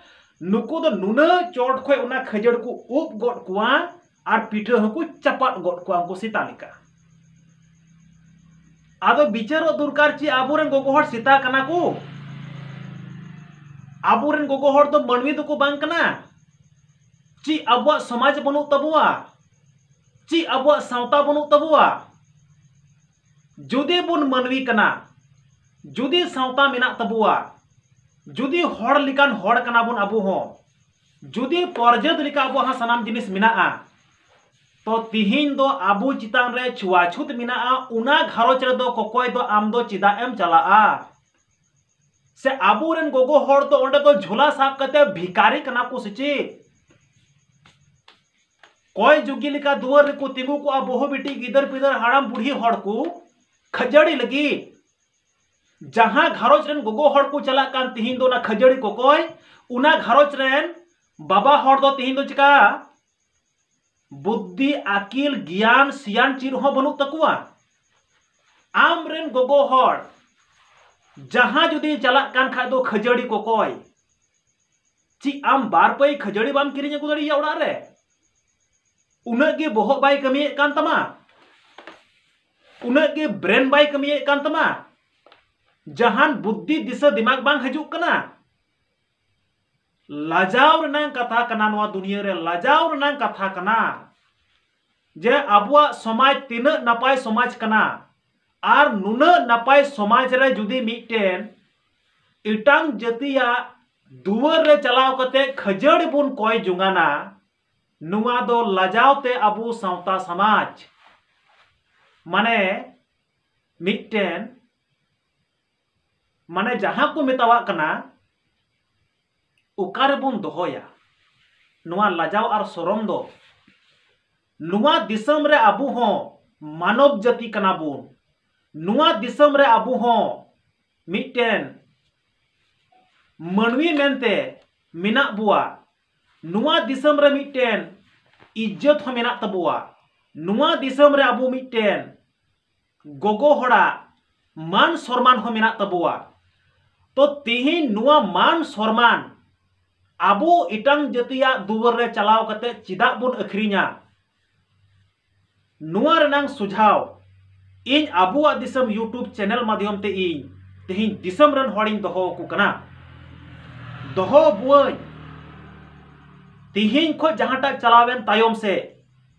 ᱱᱩᱠᱩ ᱫᱚ ᱱᱩᱱᱟᱹᱜ ᱪᱚᱴ ᱠᱷᱚᱡ ᱚᱱᱟ ᱠᱷᱟᱹᱡᱟᱹᱲ ᱠᱚ ᱩᱵ ᱜᱚᱫ ᱠᱚᱣᱟ ᱟᱨ ᱯᱤᱴᱷᱟᱹ ᱦᱚᱸᱠᱚ ᱪᱟᱯᱟᱫ ᱜᱚᱫ ᱠᱚᱣᱟ ᱩᱱᱠᱩ ᱥᱮᱛᱟ ᱞᱮᱠᱟ᱾ ᱟᱫᱚ ᱵᱤᱪᱟᱹᱨᱚᱜ ᱫᱚᱨᱠᱟᱨ, ᱪᱮᱫ ᱟᱵᱚᱨᱮᱱ ᱜᱚᱜᱚ ᱦᱚᱲ ᱥᱮᱛᱟ ᱠᱟᱱᱟ ᱠᱚ? ᱟᱵᱚᱨᱮᱱ ᱜᱚᱜᱚ ᱦᱚᱲ ᱫᱚ ᱢᱟᱹᱱᱢᱤ ᱫᱚᱠᱚ ᱵᱟᱝ ᱠᱟᱱᱟ? ᱪᱮᱫ ᱟᱵᱚᱣᱟᱜ ᱥᱚᱢᱟᱡᱽ ᱵᱟᱹᱱᱩᱜ ᱛᱟᱵᱚᱣᱟ? ᱪᱮᱫ ᱟᱵᱚᱣᱟᱜ ᱥᱟᱶᱛᱟ ᱵᱟᱹᱱᱩᱜ ᱛᱟᱵᱚᱣᱟ? ᱡᱩᱫᱤ ᱵᱚᱱ ᱢᱟᱹᱱᱢᱤ ᱠᱟᱱᱟ, ᱡᱩᱫᱤ ᱥᱟᱶᱛᱟ ᱢᱮᱱᱟᱜ ᱛᱟᱵᱚᱣᱟ, ᱡᱩᱫᱤ ᱦᱚᱲ ᱞᱮᱠᱟᱱ ᱦᱚᱲ ᱠᱟᱱᱟ ᱵᱚᱱ ᱟᱵᱚ ᱦᱚᱸ, ᱡᱩᱫᱤ ᱯᱚᱨᱡᱟᱹᱛ ᱞᱮᱠᱟ ᱟᱵᱚᱣᱟᱜ ᱦᱚᱸ ᱥᱟᱱᱟᱢ ᱡᱤᱱᱤᱥ ᱢᱮᱱᱟᱜᱼᱟ, ᱛᱚ ᱛᱤᱦᱤᱧ ᱫᱚ ᱟᱵᱚ ᱪᱮᱛᱟᱱ ᱨᱮ ᱪᱷᱩᱣᱟᱪᱷᱩᱛ ᱢᱮᱱᱟᱜᱼᱟ, ᱚᱱᱟ ᱜᱷᱟᱨᱚᱸᱡᱽ ᱨᱮᱫᱚ ᱠᱚᱠᱚᱭ ᱫᱚ ᱟᱢ ᱫᱚ ᱪᱮᱫᱟᱜ ᱮᱢ ᱪᱟᱞᱟᱜᱼᱟ? ᱥᱮ ᱟᱵᱚᱨᱮᱱ ᱜᱚᱜᱚ ᱦᱚᱲ ᱫᱚ ᱚᱸᱰᱮ ᱫᱚ ᱡᱷᱚᱞᱟ ᱥᱟᱵ ᱠᱟᱛᱮ ᱵᱷᱤᱠᱟᱨᱤ ᱠᱟᱱᱟ ᱠᱚ ᱥᱮ ᱪᱮᱫ? ᱠᱚᱭ ᱡᱩᱜᱤ ᱞᱮᱠᱟ ᱫᱩᱣᱟᱹᱨ ᱨᱮᱠᱚ ᱛᱤᱸᱜᱩ ᱠᱚᱜᱼᱟ, ᱵᱟᱹᱦᱩ ᱵᱤᱴᱤ ᱜᱤᱫᱟᱹᱨ ᱯᱤᱫᱟᱹᱨ ᱦᱟᱲᱟᱢ ᱵᱩᱲᱦᱤ ᱦᱚᱲ ᱠᱚ ᱠᱷᱟᱹᱡᱟᱹᱲᱤ ᱞᱟᱹᱜᱤᱫ᱾ ᱡᱟᱦᱟᱸ ᱜᱷᱟᱨᱚᱸᱡᱽ ᱨᱮᱱ ᱜᱚᱜᱚ ᱦᱚᱲ ᱠᱚ ᱪᱟᱞᱟᱜ ᱠᱟᱱ ᱛᱤᱦᱤᱧ ᱫᱚ ᱚᱱᱟ ᱠᱷᱟᱹᱡᱟᱹᱲᱤ ᱠᱚᱠᱚᱭ, ᱚᱱᱟ ᱜᱷᱟᱨᱚᱸᱡᱽ ᱨᱮᱱ ᱵᱟᱵᱟ ᱦᱚᱲ ᱫᱚ ᱛᱤᱦᱤᱧ ᱫᱚ ᱪᱤᱠᱟ? ᱵᱩᱫᱽᱫᱷᱤ, ᱟᱹᱠᱤᱞ, ᱜᱮᱭᱟᱱ, ᱥᱤᱭᱟᱱ ᱪᱮᱫ ᱦᱚᱸ ᱵᱟᱹᱱᱩᱜ ᱛᱟᱠᱚᱣᱟ᱾ ᱟᱢ ᱨᱮᱱ ᱜᱚᱜᱚ ᱦᱚᱲ ᱡᱟᱦᱟᱸ ᱡᱩᱫᱤ ᱪᱟᱞᱟᱜ ᱠᱟᱱ ᱠᱷᱟᱡ ᱫᱚ ᱠᱷᱟᱹᱡᱟᱹᱲᱤ ᱠᱚᱠᱚᱭ, ᱪᱮᱫ ᱟᱢ ᱵᱟᱨ ᱯᱟᱹᱭ ᱠᱷᱟᱹᱡᱟᱹᱲᱤ ᱵᱟᱢ ᱠᱤᱨᱤᱧ ᱟᱹᱜᱩ ᱫᱟᱲᱮᱭᱟᱜᱼᱟ ᱚᱲᱟᱜ ᱨᱮ? ᱩᱱᱟᱹᱜ ᱜᱮ ᱵᱚᱦᱚᱜ ᱵᱟᱭ ᱠᱟᱹᱢᱤᱭᱮᱫ ᱠᱟᱱ ᱛᱟᱢᱟ? ᱩᱱᱟᱹᱜ ᱜᱮ ᱵᱨᱮᱱ ᱵᱟᱭ ᱠᱟᱹᱢᱤᱭᱮᱫ ᱠᱟᱱ ᱛᱟᱢᱟ? ᱡᱟᱦᱟᱱ ᱵᱩᱫᱽᱫᱷᱤ ᱫᱤᱥᱟᱹ ᱫᱤᱢᱟᱜᱽ ᱵᱟᱝ ᱦᱤᱡᱩᱜ ᱠᱟᱱᱟ? ᱞᱟᱡᱟᱣ ᱨᱮᱱᱟᱜ ᱠᱟᱛᱷᱟ ᱠᱟᱱᱟ ᱱᱚᱣᱟ ᱫᱩᱱᱤᱭᱟᱹ ᱨᱮ, ᱞᱟᱡᱟᱣ ᱨᱮᱱᱟᱜ ᱠᱟᱛᱷᱟ ᱠᱟᱱᱟ᱾ ᱡᱮ ᱟᱵᱚᱣᱟᱜ ᱥᱚᱢᱟᱡᱽ ᱛᱤᱱᱟᱹᱜ ᱱᱟᱯᱟᱭ ᱥᱚᱢᱟᱡᱽ ᱠᱟᱱᱟ, ᱟᱨ ᱱᱩᱱᱟᱹᱜ ᱱᱟᱯᱟᱭ ᱥᱚᱢᱟᱡᱽ ᱨᱮ ᱡᱩᱫᱤ ᱢᱤᱫᱴᱮᱱ ᱮᱴᱟᱝ ᱡᱟᱹᱛᱤᱭᱟᱜ ᱫᱩᱣᱟᱹᱨ ᱨᱮ ᱪᱟᱞᱟᱣ ᱠᱟᱛᱮ ᱠᱷᱟᱹᱡᱟᱹᱲᱤ ᱵᱚᱱ ᱠᱚᱭ ᱡᱚᱝᱟᱱᱟ, ᱱᱚᱣᱟ ᱫᱚ ᱞᱟᱡᱟᱣ ᱛᱮ ᱟᱵᱚ ᱥᱟᱶᱛᱟ ᱥᱚᱢᱟᱡᱽ, ᱢᱟᱱᱮ ᱢᱤᱫᱴᱮᱱ, ᱢᱟᱱᱮ, ᱡᱟᱦᱟᱸ ᱠᱚ ᱢᱮᱛᱟᱣᱟᱜ ᱠᱟᱱᱟ, ᱚᱠᱟ ᱨᱮᱵᱚᱱ ᱫᱚᱦᱚᱭᱟ ᱱᱚᱣᱟ ᱞᱟᱡᱟᱣ ᱟᱨ ᱥᱚᱨᱚᱢ ᱫᱚ? ᱱᱚᱣᱟ ᱫᱤᱥᱚᱢ ᱨᱮ ᱟᱵᱚ ᱦᱚᱸ ᱢᱟᱱᱚᱵ ᱡᱟᱹᱛᱤ ᱠᱟᱱᱟ ᱵᱚᱱ᱾ ᱱᱚᱣᱟ ᱫᱤᱥᱚᱢ ᱨᱮ ᱟᱵᱚ ᱦᱚᱸ ᱢᱤᱫᱴᱮᱱ ᱢᱟᱹᱱᱢᱤ ᱢᱮᱱᱛᱮ ᱢᱮᱱᱟᱜ ᱵᱚᱣᱟ᱾ ᱱᱚᱣᱟ ᱫᱤᱥᱚᱢ ᱨᱮ ᱢᱤᱫᱴᱮᱱ ᱤᱡᱽᱡᱚᱛ ᱦᱚᱸ ᱢᱮᱱᱟᱜ ᱛᱟᱵᱚᱣᱟ᱾ ᱱᱚᱣᱟ ᱫᱤᱥᱚᱢ ᱨᱮ ᱟᱵᱚ ᱢᱤᱫᱴᱮᱱ ᱜᱚᱜᱚ ᱦᱚᱲᱟᱜ ᱢᱟᱱ ᱥᱚᱨᱢᱟᱱ ᱦᱚᱸ ᱢᱮᱱᱟᱜ ᱛᱟᱵᱚᱣᱟ᱾ ᱛᱚ, ᱛᱤᱦᱤᱧ ᱱᱚᱣᱟ ᱢᱟᱱ ᱥᱚᱨᱢᱟᱱ ᱟᱵᱚ ᱮᱴᱟᱝ ᱡᱟᱹᱛᱤᱭᱟᱜ ᱫᱩᱣᱟᱹᱨ ᱨᱮ ᱪᱟᱞᱟᱣ ᱠᱟᱛᱮ ᱪᱮᱫᱟᱜ ᱵᱚᱱ ᱟᱹᱠᱷᱨᱤᱧᱟ? ᱱᱚᱣᱟ ᱨᱮᱱᱟᱝ ᱥᱩᱡᱷᱟᱣ ᱤᱧ ᱟᱵᱚᱣᱟᱜ ᱫᱤᱥᱚᱢ YouTube ᱪᱮᱱᱮᱞ ᱢᱟᱫᱽᱫᱷᱚᱢ ᱛᱮ ᱤᱧ ᱛᱤᱦᱤᱧ ᱫᱤᱥᱚᱢ ᱨᱮᱱ ᱦᱚᱲᱤᱧ ᱫᱚᱦᱚ ᱟᱠᱚ ᱠᱟᱱᱟ, ᱫᱚᱦᱚ ᱵᱚᱣᱟᱹᱧ᱾ ᱛᱤᱦᱤᱧ ᱠᱷᱚᱱ ᱡᱟᱦᱟᱸᱴᱟᱜ ᱪᱟᱞᱟᱣᱮᱱ ᱛᱟᱭᱚᱢ ᱥᱮ,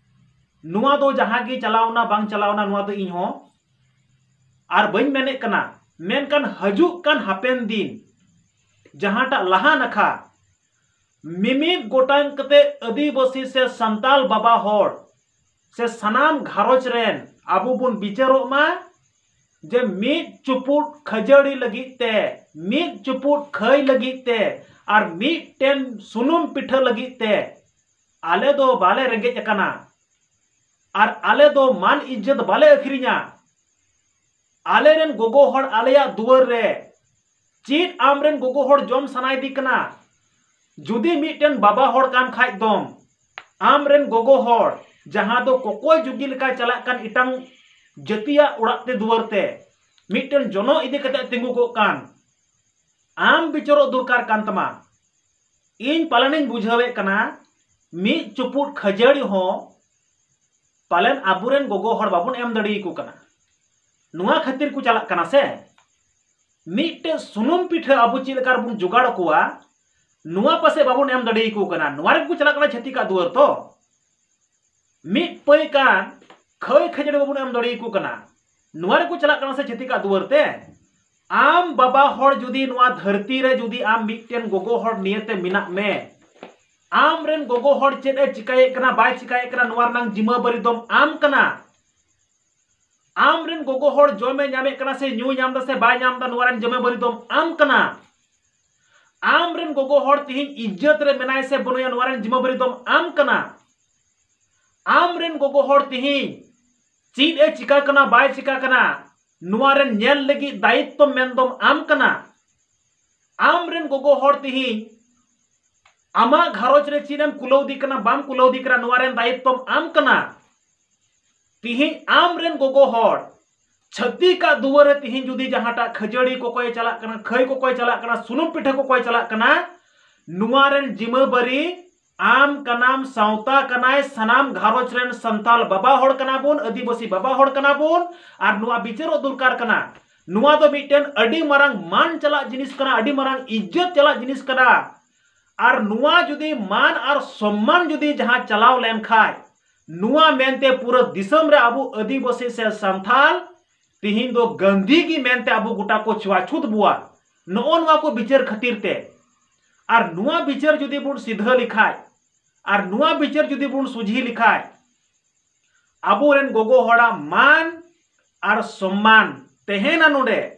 ᱱᱚᱣᱟ ᱫᱚ ᱡᱟᱦᱟᱸ ᱜᱮ ᱪᱟᱞᱟᱣᱱᱟ ᱵᱟᱝ ᱪᱟᱞᱟᱣᱱᱟ, ᱱᱚᱣᱟ ᱫᱚ ᱤᱧ ᱦᱚᱸ ᱟᱨ ᱵᱟᱹᱧ ᱢᱮᱱᱮᱫ ᱠᱟᱱᱟ, ᱢᱮᱱᱠᱷᱟᱱ ᱦᱤᱡᱩᱜ ᱠᱟᱱ ᱦᱟᱯᱮᱱ ᱫᱤᱱ ᱡᱟᱦᱟᱸᱴᱟᱜ ᱞᱟᱦᱟ ᱱᱟᱠᱷᱟ ᱢᱤᱢᱤᱫ ᱜᱚᱴᱟᱝ ᱠᱟᱛᱮ ᱟᱹᱫᱤᱵᱟᱹᱥᱤ ᱥᱮ ᱥᱟᱱᱛᱟᱞ ᱵᱟᱵᱟ ᱦᱚᱲ ᱥᱮ ᱥᱟᱱᱟᱢ ᱜᱷᱟᱨᱚᱸᱡᱽ ᱨᱮᱱ ᱟᱵᱚ ᱵᱚᱱ ᱵᱤᱪᱟᱹᱨᱚᱜ ᱢᱟ ᱡᱮ ᱢᱤᱫ ᱪᱩᱯᱩᱫ ᱠᱷᱟᱹᱡᱟᱹᱲᱤ ᱞᱟᱹᱜᱤᱫ ᱛᱮ, ᱢᱤᱫ ᱪᱩᱯᱩᱫ ᱠᱷᱟᱹᱭ ᱞᱟᱹᱜᱤᱫ ᱛᱮ ᱟᱨ ᱢᱤᱫᱴᱮᱱ ᱥᱩᱱᱩᱢ ᱯᱤᱴᱷᱟᱹ ᱞᱟᱹᱜᱤᱫ ᱛᱮ ᱟᱞᱮ ᱫᱚ ᱵᱟᱞᱮ ᱨᱮᱸᱜᱮᱡ ᱟᱠᱟᱱᱟ ᱟᱨ ᱟᱞᱮ ᱫᱚ ᱢᱟᱱ ᱤᱡᱽᱡᱚᱛ ᱵᱟᱞᱮ ᱟᱹᱠᱷᱨᱤᱧᱟ᱾ ᱟᱞᱮᱨᱮᱱ ᱜᱚᱜᱚ ᱦᱚᱲ ᱟᱞᱮᱭᱟᱜ ᱫᱩᱣᱟᱹᱨ ᱨᱮ ᱪᱮᱫ ᱟᱢᱨᱮᱱ ᱜᱚᱜᱚ ᱦᱚᱲ ᱡᱚᱢ ᱥᱟᱱᱟᱭᱮᱫᱮ ᱠᱟᱱᱟ? ᱡᱩᱫᱤ ᱢᱤᱫᱴᱮᱱ ᱵᱟᱵᱟ ᱦᱚᱲ ᱠᱟᱱ ᱠᱷᱟᱡ ᱫᱚᱢ, ᱟᱢᱨᱮᱱ ᱜᱚᱜᱚ ᱦᱚᱲ ᱡᱟᱦᱟᱸ ᱫᱚ ᱠᱚᱠᱚᱭ ᱡᱩᱜᱤ ᱞᱮᱠᱟᱭ ᱪᱟᱞᱟᱜ ᱠᱟᱱ ᱮᱴᱟᱝ ᱡᱟᱹᱛᱤᱭᱟᱜ ᱚᱲᱟᱜ ᱛᱮ ᱫᱩᱣᱟᱹᱨ ᱛᱮ ᱢᱤᱫᱴᱮᱱ ᱡᱚᱱᱚᱜ ᱤᱫᱤ ᱠᱟᱛᱮ ᱛᱤᱸᱜᱩ ᱠᱚᱜ ᱠᱟᱱ, ᱟᱢ ᱵᱤᱪᱟᱹᱨᱚᱜ ᱫᱚᱨᱠᱟᱨ ᱠᱟᱱ ᱛᱟᱢᱟ᱾ ᱤᱧ ᱯᱟᱞᱮᱱᱤᱧ ᱵᱩᱡᱷᱟᱹᱣᱮᱫ ᱠᱟᱱᱟ, ᱢᱤᱫ ᱪᱩᱯᱩᱫ ᱠᱷᱟᱹᱡᱟᱹᱲᱤ ᱦᱚᱸ ᱯᱟᱞᱮᱱ ᱟᱵᱚᱨᱮᱱ ᱜᱚᱜᱚ ᱦᱚᱲ ᱵᱟᱵᱚᱱ ᱮᱢ ᱫᱟᱲᱮᱭᱟᱠᱚ ᱠᱟᱱᱟ᱾ ᱱᱚᱣᱟ ᱠᱷᱟᱹᱛᱤᱨ ᱠᱚ ᱪᱟᱞᱟᱜ ᱠᱟᱱᱟ ᱥᱮ? ᱢᱤᱫᱴᱮᱡ ᱥᱩᱱᱩᱢ ᱯᱤᱴᱷᱟᱹ ᱟᱵᱚ ᱪᱮᱫ ᱞᱮᱠᱟ ᱨᱮᱵᱚᱱ ᱡᱚᱜᱟᱲ ᱟᱠᱚᱣᱟ, ᱱᱚᱣᱟ ᱯᱟᱥᱮ ᱵᱟᱵᱚᱱ ᱮᱢ ᱫᱟᱲᱮᱭᱟᱠᱚ ᱠᱟᱱᱟ, ᱱᱚᱣᱟ ᱨᱮᱜᱮ ᱠᱚ ᱪᱟᱞᱟᱜ ᱠᱟᱱᱟ ᱪᱷᱟᱹᱛᱤᱠᱟᱜ ᱫᱩᱣᱟᱹᱨ ᱛᱚ᱾ ᱢᱤᱫ ᱯᱟᱹᱭ ᱠᱟᱱ ᱠᱷᱟᱹᱭ ᱠᱷᱟᱹᱡᱟᱹᱲᱤ ᱵᱟᱵᱚᱱ ᱮᱢ ᱫᱟᱲᱮᱭᱟᱠᱚ ᱠᱟᱱᱟ, ᱱᱚᱣᱟ ᱨᱮᱠᱚ ᱪᱟᱞᱟᱜ ᱠᱟᱱᱟ ᱥᱮ ᱪᱷᱟᱹᱛᱤᱠᱟᱜ ᱫᱩᱣᱟᱹᱨ ᱛᱮ? ᱟᱢ ᱵᱟᱵᱟ ᱦᱚᱲ ᱡᱩᱫᱤ ᱱᱚᱣᱟ ᱫᱷᱟᱹᱨᱛᱤ ᱨᱮ ᱡᱩᱫᱤ ᱟᱢ ᱢᱤᱫᱴᱮᱱ ᱜᱚᱜᱚ ᱦᱚᱲ ᱱᱤᱭᱟᱹᱛᱮ ᱢᱮᱱᱟᱜ ᱢᱮ, ᱟᱢ ᱨᱮᱱ ᱜᱚᱜᱚ ᱦᱚᱲ ᱪᱮᱫ ᱮ ᱪᱤᱠᱟᱹᱭᱮᱫ ᱠᱟᱱᱟ ᱵᱟᱭ ᱪᱤᱠᱟᱹᱭᱮᱫ ᱠᱟᱱᱟ, ᱱᱚᱣᱟ ᱨᱮᱱᱟᱝ ᱡᱤᱢᱟᱹᱵᱟᱹᱨᱤ ᱫᱚᱢ ᱟᱢ ᱠᱟᱱᱟ᱾ ᱟᱢ ᱨᱮᱱ ᱜᱚᱜᱚ ᱦᱚᱲ ᱡᱚᱢᱮ ᱧᱟᱢᱮᱫ ᱠᱟᱱᱟ ᱥᱮ ᱧᱩᱭ ᱧᱟᱢ ᱫᱟ ᱥᱮ ᱵᱟᱭ ᱧᱟᱢ ᱫᱟ, ᱱᱚᱣᱟ ᱨᱮᱱ ᱡᱤᱢᱟᱹᱵᱟᱹᱨᱤ ᱫᱚᱢ ᱟᱢ ᱠᱟᱱᱟ᱾ ᱟᱢ ᱨᱮᱱ ᱜᱚᱜᱚ ᱦᱚᱲ ᱛᱤᱦᱤᱧ ᱤᱡᱽᱡᱚᱛ ᱨᱮ ᱢᱮᱱᱟᱭ ᱥᱮ ᱵᱟᱹᱱᱩᱭᱟ, ᱱᱚᱣᱟ ᱨᱮᱱ ᱡᱤᱢᱟᱹᱵᱟᱹᱨᱤ ᱫᱚᱢ ᱟᱢ ᱠᱟᱱᱟ᱾ ᱟᱢ ᱨᱮᱱ ᱜᱚᱜᱚ ᱦᱚᱲ ᱛᱤᱦᱤᱧ ᱪᱮᱫ ᱮ ᱪᱤᱠᱟ ᱠᱟᱱᱟ ᱵᱟᱭ ᱪᱤᱠᱟ ᱠᱟᱱᱟ, ᱱᱚᱣᱟ ᱨᱮᱱ ᱧᱮᱞ ᱞᱟᱹᱜᱤᱫ ᱫᱟᱭᱤᱛᱛᱚ ᱢᱮᱱ ᱫᱚᱢ ᱟᱢ ᱠᱟᱱᱟ᱾ ᱟᱢ ᱨᱮᱱ ᱜᱚᱜᱚ ᱦᱚᱲ ᱛᱤᱦᱤᱧ ᱟᱢᱟᱜ ᱜᱷᱟᱨᱚᱸᱡᱽ ᱨᱮ ᱪᱮᱫ ᱮᱢ ᱠᱩᱞᱟᱹᱣᱫᱤ ᱠᱟᱱᱟ ᱵᱟᱢ ᱠᱩᱞᱟᱹᱣᱫᱤ ᱠᱟᱱᱟ, ᱱᱚᱣᱟ ᱨᱮᱱ ᱫᱟᱭᱤᱛᱛᱚᱢ ᱟᱢ ᱠᱟᱱᱟ᱾ ᱛᱤᱦᱤᱧ ᱟᱢ ᱨᱮᱱ ᱜᱚᱜᱚ ᱦᱚᱲ ᱪᱷᱟᱹᱛᱤᱠᱟᱜ ᱫᱩᱣᱟᱹᱨ ᱨᱮ ᱛᱤᱦᱤᱧ ᱡᱩᱫᱤ ᱡᱟᱦᱟᱸᱴᱟᱜ ᱠᱷᱟᱹᱡᱟᱹᱲᱤ ᱠᱚᱠᱚᱭ ᱪᱟᱞᱟᱜ ᱠᱟᱱᱟ, ᱠᱷᱟᱹᱭ ᱠᱚᱠᱚᱭ ᱪᱟᱞᱟᱜ ᱠᱟᱱᱟ, ᱥᱩᱱᱩᱢ ᱯᱤᱴᱷᱟᱹ ᱠᱚᱠᱚᱭ ᱪᱟᱞᱟᱜ ᱠᱟᱱᱟ, ᱱᱚᱣᱟ ᱨᱮᱱ ᱡᱤᱢᱟᱹᱵᱟᱹᱨᱤ ᱟᱢ ᱠᱟᱱᱟᱢ, ᱥᱟᱶᱛᱟ ᱠᱟᱱᱟᱭ, ᱥᱟᱱᱟᱢ ᱜᱷᱟᱨᱚᱸᱡᱽ ᱨᱮᱱ ᱥᱟᱱᱛᱟᱞ ᱵᱟᱵᱟ ᱦᱚᱲ ᱠᱟᱱᱟ ᱵᱚᱱ, ᱟᱹᱫᱤᱵᱟᱹᱥᱤ ᱵᱟᱵᱟ ᱦᱚᱲ ᱠᱟᱱᱟ ᱵᱚᱱ, ᱟᱨ ᱱᱚᱣᱟ ᱵᱤᱪᱟᱹᱨᱚᱜ ᱫᱚᱨᱠᱟᱨ ᱠᱟᱱᱟ᱾ ᱱᱚᱣᱟ ᱫᱚ ᱢᱤᱫᱴᱮᱱ ᱟᱹᱰᱤ ᱢᱟᱨᱟᱝ ᱢᱟᱱ ᱪᱟᱞᱟᱜ ᱡᱤᱱᱤᱥ ᱠᱟᱱᱟ, ᱟᱹᱰᱤ ᱢᱟᱨᱟᱝ ᱤᱡᱽᱡᱚᱛ ᱪᱟᱞᱟᱜ ᱡᱤᱱᱤᱥ ᱠᱟᱱᱟ᱾ ᱟᱨ ᱱᱚᱣᱟ ᱡᱩᱫᱤ ᱢᱟᱱ ᱟᱨ ᱥᱚᱢᱢᱟᱱ ᱡᱩᱫᱤ ᱡᱟᱦᱟᱸ ᱪᱟᱞᱟᱣ ᱞᱮᱱᱠᱷᱟᱡ, ᱱᱚᱣᱟ ᱢᱮᱱᱛᱮ ᱯᱩᱨᱟᱹ ᱫᱤᱥᱚᱢ ᱨᱮ ᱟᱵᱚ ᱟᱹᱫᱤᱵᱟᱹᱥᱤ ᱥᱮ ᱥᱟᱱᱛᱷᱟᱞ ᱛᱤᱦᱤᱧ ᱫᱚ ᱜᱟᱹᱱᱫᱷᱤ ᱜᱮ ᱢᱮᱱᱛᱮ ᱟᱵᱚ ᱜᱚᱴᱟ ᱠᱚ ᱪᱷᱩᱣᱟᱪᱷᱩᱛ ᱵᱚᱣᱟ᱾ ᱱᱚᱜᱼᱚ ᱱᱚᱣᱟ ᱠᱚ ᱵᱤᱪᱟᱹᱨ ᱠᱷᱟᱹᱛᱤᱨ ᱛᱮ, ᱟᱨ ᱱᱚᱣᱟ ᱵᱤᱪᱟᱹᱨ ᱡᱩᱫᱤ ᱵᱚᱱ ᱥᱤᱫᱷᱟᱹ ᱞᱮᱠᱷᱟᱡ, ᱟᱨ ᱱᱚᱣᱟ ᱵᱤᱪᱟᱹᱨ ᱡᱩᱫᱤ ᱵᱚᱱ ᱥᱚᱡᱷᱮ ᱞᱮᱠᱷᱟᱡ, ᱟᱵᱚᱨᱮᱱ ᱜᱚᱜᱚ ᱦᱚᱲᱟᱜ ᱢᱟᱱ ᱟᱨ ᱥᱚᱢᱢᱟᱱ ᱛᱟᱦᱮᱱᱟ ᱱᱚᱰᱮ᱾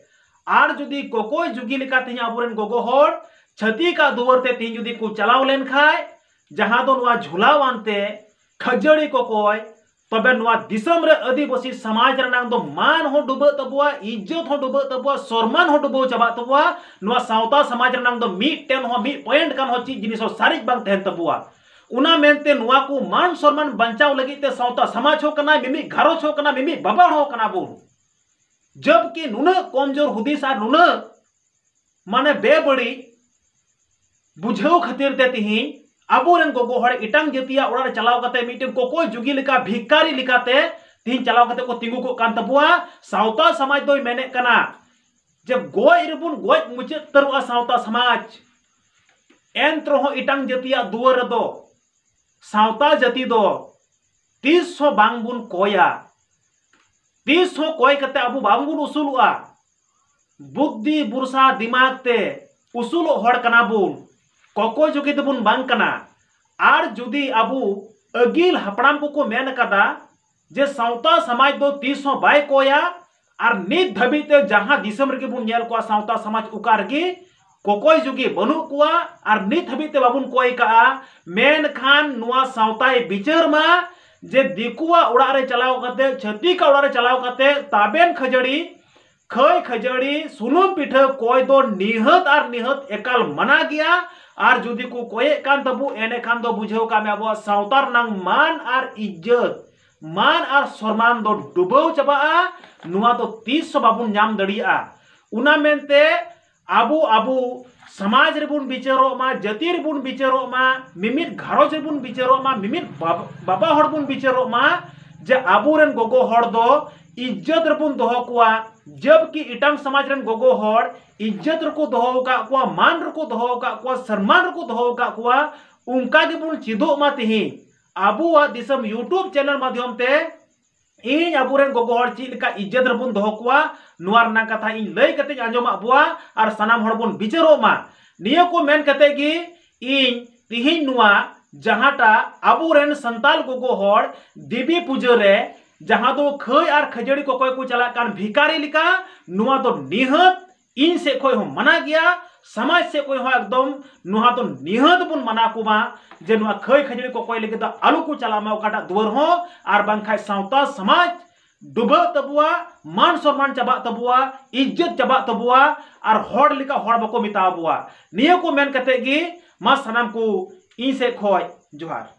ᱟᱨ ᱡᱩᱫᱤ ᱠᱚᱠᱚᱭ ᱡᱩᱜᱤ ᱞᱮᱠᱟ ᱛᱮᱦᱮᱧ ᱟᱵᱚᱨᱮᱱ ᱜᱚᱜᱚ ᱦᱚᱲ ᱪᱷᱟᱹᱛᱤᱠᱟᱜ ᱫᱩᱣᱟᱹᱨ ᱛᱮ ᱛᱮᱦᱮᱧ ᱡᱩᱫᱤ ᱠᱚ ᱪᱟᱞᱟᱣ ᱞᱮᱱᱠᱷᱟᱡ, ᱡᱟᱦᱟᱸ ᱫᱚ ᱱᱚᱣᱟ ᱡᱷᱩᱞᱟᱣᱟᱱ ᱛᱮ ᱠᱷᱟᱹᱡᱟᱹᱲᱤ ᱠᱚᱠᱚᱭ, ᱛᱚᱵᱮ ᱱᱚᱣᱟ ᱫᱤᱥᱚᱢ ᱨᱮ ᱟᱹᱫᱤᱵᱟᱹᱥᱤ ᱥᱚᱢᱟᱡᱽ ᱨᱮᱱᱟᱝ ᱫᱚ ᱢᱟᱱ ᱦᱚᱸ ᱰᱩᱵᱟᱹᱜ ᱛᱟᱵᱚᱣᱟ, ᱤᱡᱽᱡᱚᱛ ᱦᱚᱸ ᱰᱩᱵᱟᱹᱜ ᱛᱟᱵᱚᱣᱟ, ᱥᱚᱨᱢᱟᱱ ᱦᱚᱸ ᱰᱩᱵᱟᱹᱣ ᱪᱟᱵᱟᱜ ᱛᱟᱵᱚᱣᱟ᱾ ᱱᱚᱣᱟ ᱥᱟᱶᱛᱟ ᱥᱚᱢᱟᱡᱽ ᱨᱮᱱᱟᱝ ᱫᱚ ᱢᱤᱫᱴᱮᱱ ᱦᱚᱸ ᱢᱤᱫ ᱯᱚᱭᱮᱱᱴ ᱜᱟᱱ ᱦᱚᱸ ᱪᱮᱫ ᱡᱤᱱᱤᱥ ᱦᱚᱸ ᱥᱟᱨᱮᱡ ᱵᱟᱝ ᱛᱟᱦᱮᱱ ᱛᱟᱵᱚᱣᱟ᱾ ᱚᱱᱟ ᱢᱮᱱᱛᱮ ᱱᱚᱣᱟ ᱠᱚ ᱢᱟᱱ ᱥᱚᱨᱢᱟᱱ ᱵᱟᱧᱪᱟᱣ ᱞᱟᱹᱜᱤᱫ ᱛᱮ ᱥᱟᱶᱛᱟ ᱥᱚᱢᱟᱡᱽ ᱦᱚᱸ ᱠᱟᱱᱟᱭ, ᱢᱤᱢᱤᱫ ᱜᱷᱟᱨᱚᱸᱡᱽ ᱦᱚᱸ ᱠᱟᱱᱟ, ᱢᱤᱢᱤᱫ ᱵᱟᱵᱟ ᱦᱚᱲ ᱦᱚᱸ ᱠᱟᱱᱟ ᱵᱚᱱ᱾ ᱡᱚᱵᱠᱤ ᱱᱩᱱᱟᱹᱜ ᱠᱚᱢᱡᱳᱨ ᱦᱩᱫᱤᱥ ᱟᱨ ᱱᱩᱱᱟᱹᱜ ᱢᱟᱱᱮ ᱵᱮᱵᱟᱹᱲᱤᱡ ᱵᱩᱡᱷᱟᱹᱣ ᱠᱷᱟᱹᱛᱤᱨ ᱛᱮ ᱛᱤᱦᱤᱧ ᱟᱵᱚᱨᱮᱱ ᱜᱚᱜᱚ ᱦᱚᱲ ᱮᱴᱟᱝ ᱡᱟᱹᱛᱤᱭᱟᱜ ᱚᱲᱟᱜ ᱨᱮ ᱪᱟᱞᱟᱣ ᱠᱟᱛᱮ ᱢᱤᱫᱴᱮᱱ ᱠᱚᱠᱚᱭ ᱡᱩᱜᱤ ᱞᱮᱠᱟ ᱵᱷᱤᱠᱟᱨᱤ ᱞᱮᱠᱟᱛᱮ ᱛᱤᱦᱤᱧ ᱪᱟᱞᱟᱣ ᱠᱟᱛᱮ ᱠᱚ ᱛᱤᱸᱜᱩ ᱠᱚᱜ ᱠᱟᱱ ᱛᱟᱵᱚᱣᱟ᱾ ᱥᱟᱶᱛᱟ ᱥᱚᱢᱟᱡᱽ ᱫᱚᱭ ᱢᱮᱱᱮᱫ ᱠᱟᱱᱟ ᱡᱮ ᱜᱚᱡ ᱨᱮᱵᱚᱱ ᱜᱚᱡ ᱢᱩᱪᱟᱹᱫ ᱩᱛᱟᱹᱨᱚᱜᱼᱟ ᱥᱟᱶᱛᱟ ᱥᱚᱢᱟᱡᱽ, ᱮᱱᱛᱮ ᱨᱮᱦᱚᱸ ᱮᱴᱟᱝ ᱡᱟᱹᱛᱤᱭᱟᱜ ᱫᱩᱣᱟᱹᱨ ᱨᱮᱫᱚ ᱥᱟᱶᱛᱟ ᱡᱟᱹᱛᱤ ᱫᱚ ᱛᱤᱥ ᱦᱚᱸ ᱵᱟᱝ ᱵᱚᱱ ᱠᱚᱭᱟ᱾ ᱛᱤᱥ ᱦᱚᱸ ᱠᱚᱭ ᱠᱟᱛᱮ ᱟᱵᱚ ᱵᱟᱝ ᱵᱚᱱ ᱩᱥᱩᱞᱚᱜᱼᱟ᱾ ᱵᱩᱫᱽᱫᱷᱤ ᱵᱷᱚᱨᱥᱟ ᱫᱤᱢᱟᱜᱽ ᱛᱮ ᱩᱥᱩᱞᱚᱜ ᱦᱚᱲ ᱠᱟᱱᱟ ᱵᱚᱱ, ᱠᱚᱠᱚᱭ ᱡᱩᱜᱤ ᱫᱚᱵᱚᱱ ᱵᱟᱝ ᱠᱟᱱᱟ᱾ ᱟᱨ ᱡᱩᱫᱤ ᱟᱵᱚ ᱟᱹᱜᱤᱞ ᱦᱟᱯᱲᱟᱢ ᱠᱚᱠᱚ ᱢᱮᱱ ᱟᱠᱟᱫᱟ ᱡᱮ ᱥᱟᱶᱛᱟ ᱥᱚᱢᱟᱡᱽ ᱫᱚ ᱛᱤᱥ ᱦᱚᱸ ᱵᱟᱭ ᱠᱚᱭᱟ᱾ ᱟᱨ ᱱᱤᱛ ᱫᱷᱟᱹᱵᱤᱡ ᱛᱮ ᱡᱟᱦᱟᱸ ᱫᱤᱥᱚᱢ ᱨᱮᱜᱮ ᱵᱚᱱ ᱧᱮᱞ ᱠᱚᱣᱟ, ᱥᱟᱶᱛᱟ ᱥᱚᱢᱟᱡᱽ ᱚᱠᱟ ᱨᱮᱜᱮ ᱠᱚᱠᱚᱭ ᱡᱩᱜᱤ ᱵᱟᱹᱱᱩᱜ ᱠᱚᱣᱟ᱾ ᱟᱨ ᱱᱤᱛ ᱦᱟᱹᱵᱤᱡ ᱛᱮ ᱵᱟᱵᱚᱱ ᱠᱚᱭ ᱠᱟᱜᱼᱟ᱾ ᱢᱮᱱᱠᱷᱟᱱ ᱱᱚᱣᱟ ᱥᱟᱶᱛᱟᱭ ᱵᱤᱪᱟᱹᱨ ᱢᱟ ᱡᱮ ᱫᱤᱠᱩᱣᱟᱜ ᱚᱲᱟᱜ ᱨᱮ ᱪᱟᱞᱟᱣ ᱠᱟᱛᱮ, ᱪᱷᱟᱹᱛᱤᱠᱟᱜ ᱚᱲᱟᱜ ᱨᱮ ᱪᱟᱞᱟᱣ ᱠᱟᱛᱮ ᱛᱟᱵᱮᱱ ᱠᱷᱟᱹᱡᱟᱹᱲᱤ, ᱠᱷᱟᱹᱭ ᱠᱷᱟᱹᱡᱟᱹᱲᱤ, ᱥᱩᱱᱩᱢ ᱯᱤᱴᱷᱟᱹ ᱠᱚᱭ ᱫᱚ ᱱᱤᱦᱟᱹᱛ ᱟᱨ ᱱᱤᱦᱟᱹᱛ ᱮᱠᱟᱞ ᱢᱟᱱᱟ ᱜᱮᱭᱟ᱾ ᱟᱨ ᱡᱩᱫᱤ ᱠᱚ ᱠᱚᱭᱮᱫ ᱠᱟᱱ ᱛᱟᱵᱚ, ᱮᱱᱮᱠᱷᱟᱱ ᱫᱚ ᱵᱩᱡᱷᱟᱹᱣ ᱠᱟᱜ ᱢᱮ ᱟᱵᱚᱣᱟᱜ ᱥᱟᱶᱛᱟ ᱨᱮᱱᱟᱝ ᱢᱟᱱ ᱟᱨ ᱤᱡᱽᱡᱚᱛ, ᱢᱟᱱ ᱟᱨ ᱥᱚᱱᱢᱟᱱ ᱫᱚ ᱰᱩᱵᱟᱹᱣ ᱪᱟᱵᱟᱜᱼᱟ᱾ ᱱᱚᱣᱟ ᱫᱚ ᱛᱤᱥ ᱦᱚᱸ ᱵᱟᱵᱚᱱ ᱧᱟᱢ ᱫᱟᱲᱮᱭᱟᱜᱼᱟ᱾ ᱚᱱᱟ ᱢᱮᱱᱛᱮ ᱟᱵᱚ, ᱟᱵᱚ ᱥᱚᱢᱟᱡᱽ ᱨᱮᱵᱚᱱ ᱵᱤᱪᱟᱹᱨᱚᱜ ᱢᱟ, ᱡᱟᱹᱛᱤ ᱨᱮᱵᱚᱱ ᱵᱤᱪᱟᱹᱨᱚᱜ ᱢᱟ, ᱢᱤᱢᱤᱫ ᱜᱷᱟᱨᱚᱸᱡᱽ ᱨᱮᱵᱚᱱ ᱵᱤᱪᱟᱹᱨᱚᱜ ᱢᱟ, ᱢᱤᱢᱤᱫ ᱵᱟᱵ-, ᱵᱟᱵᱟ ᱦᱚᱲ ᱵᱚᱱ ᱵᱤᱪᱟᱹᱨᱚᱜ ᱢᱟ, ᱡᱮ ᱟᱵᱚᱨᱮᱱ ᱜᱚᱜᱚ ᱦᱚᱲ ᱫᱚ ᱤᱡᱽᱡᱚᱛ ᱨᱮᱵᱚᱱ ᱫᱚᱦᱚ ᱠᱚᱣᱟ, ᱡᱟᱵᱠᱤ ᱮᱴᱟᱝ ᱥᱚᱢᱟᱡᱽ ᱨᱮᱱ ᱜᱚᱜᱚ ᱦᱚᱲ ᱤᱡᱽᱡᱚᱛ ᱨᱮᱠᱚ ᱫᱚᱦᱚ ᱟᱠᱟᱫ ᱠᱚᱣᱟ, ᱢᱟᱱ ᱨᱮᱠᱚ ᱫᱚᱦᱚ ᱟᱠᱟᱫ ᱠᱚᱣᱟ, ᱥᱚᱱᱢᱟᱱ ᱨᱮᱠᱚ ᱫᱚᱦᱚ ᱟᱠᱟᱫ ᱠᱚᱣᱟ᱾ ᱚᱱᱠᱟ ᱜᱮᱵᱚᱱ ᱪᱮᱫᱚᱜ ᱢᱟ ᱛᱮᱦᱮᱧ ᱟᱵᱚᱣᱟᱜ ᱫᱤᱥᱚᱢ YouTube ᱪᱮᱱᱮᱞ ᱢᱟᱫᱽᱫᱷᱚᱢ ᱛᱮ᱾ ᱤᱧ ᱟᱵᱚᱨᱮᱱ ᱜᱚᱜᱚ ᱦᱚᱲ ᱪᱮᱫ ᱞᱮᱠᱟ ᱤᱡᱽᱡᱚᱛ ᱨᱮᱵᱚᱱ ᱫᱚᱦᱚ ᱠᱚᱣᱟ, ᱱᱚᱣᱟ ᱨᱮᱱᱟᱜ ᱠᱟᱛᱷᱟ ᱤᱧ ᱞᱟᱹᱭ ᱠᱟᱛᱮᱧ ᱟᱸᱡᱚᱢᱟᱫ ᱵᱚᱣᱟ ᱟᱨ ᱥᱟᱱᱟᱢ ᱦᱚᱲ ᱵᱚᱱ ᱵᱤᱪᱟᱹᱨᱚᱜ ᱢᱟ᱾ ᱱᱤᱭᱟᱹ ᱠᱚ ᱢᱮᱱ ᱠᱟᱛᱮ ᱜᱮ ᱤᱧ ᱛᱤᱦᱤᱧ ᱱᱚᱣᱟ ᱡᱟᱦᱟᱸᱴᱟᱜ ᱟᱵᱚᱨᱮᱱ ᱥᱟᱱᱛᱟᱞ ᱜᱚᱜᱚ ᱦᱚᱲ ᱫᱮᱵᱤ ᱯᱩᱡᱟᱹ ᱨᱮ ᱡᱟᱦᱟᱸ ᱫᱚ ᱠᱷᱟᱹᱭ ᱟᱨ ᱠᱷᱟᱹᱡᱟᱹᱲᱤ ᱠᱚᱠᱚᱭ ᱠᱚ ᱪᱟᱞᱟᱜ ᱠᱟᱱ ᱵᱷᱤᱠᱟᱨᱤ ᱞᱮᱠᱟ, ᱱᱚᱣᱟ ᱫᱚ ᱱᱤᱦᱟᱹᱛ ᱤᱧ ᱥᱮᱫ ᱠᱷᱚᱱ ᱦᱚᱸ ᱢᱟᱱᱟ ᱜᱮᱭᱟ, ᱥᱚᱢᱟᱡᱽ ᱥᱮᱫ ᱠᱷᱚᱱ ᱦᱚᱸ ᱮᱠᱫᱚᱢ ᱱᱚᱣᱟ ᱫᱚ ᱱᱤᱦᱟᱹᱛ ᱵᱚᱱ ᱢᱟᱱᱟ ᱠᱚᱢᱟ ᱡᱮ ᱱᱚᱣᱟ ᱠᱷᱟᱹᱭ ᱠᱷᱟᱹᱡᱟᱹᱲᱤ ᱠᱚᱠᱚᱭ ᱞᱟᱹᱜᱤᱫ ᱫᱚ ᱟᱞᱚ ᱠᱚ ᱪᱟᱞᱟᱜ ᱢᱟ ᱚᱠᱟᱴᱟᱜ ᱫᱩᱣᱟᱹᱨ ᱦᱚᱸ, ᱟᱨ ᱵᱟᱝᱠᱷᱟᱱ ᱥᱟᱶᱛᱟ ᱥᱚᱢᱟᱡᱽ ᱰᱩᱵᱟᱹᱜ ᱛᱟᱵᱚᱣᱟ, ᱢᱟᱱ ᱥᱚᱱᱢᱟᱱ ᱪᱟᱵᱟᱜ ᱛᱟᱵᱚᱣᱟ, ᱤᱡᱽᱡᱚᱛ ᱪᱟᱵᱟᱜ ᱛᱟᱵᱚᱣᱟ, ᱟᱨ ᱦᱚᱲ ᱞᱮᱠᱟ ᱦᱚᱲ ᱵᱟᱠᱚ ᱢᱮᱛᱟ ᱵᱚᱣᱟ᱾ ᱱᱤᱭᱟᱹ ᱠᱚ ᱢᱮᱱ ᱠᱟᱛᱮ ᱜᱮ ᱢᱟ ᱥᱟᱱᱟᱢ ᱠᱚ ᱤᱧ ᱥᱮᱫ ᱠᱷᱚᱱ ᱡᱚᱦᱟᱨ᱾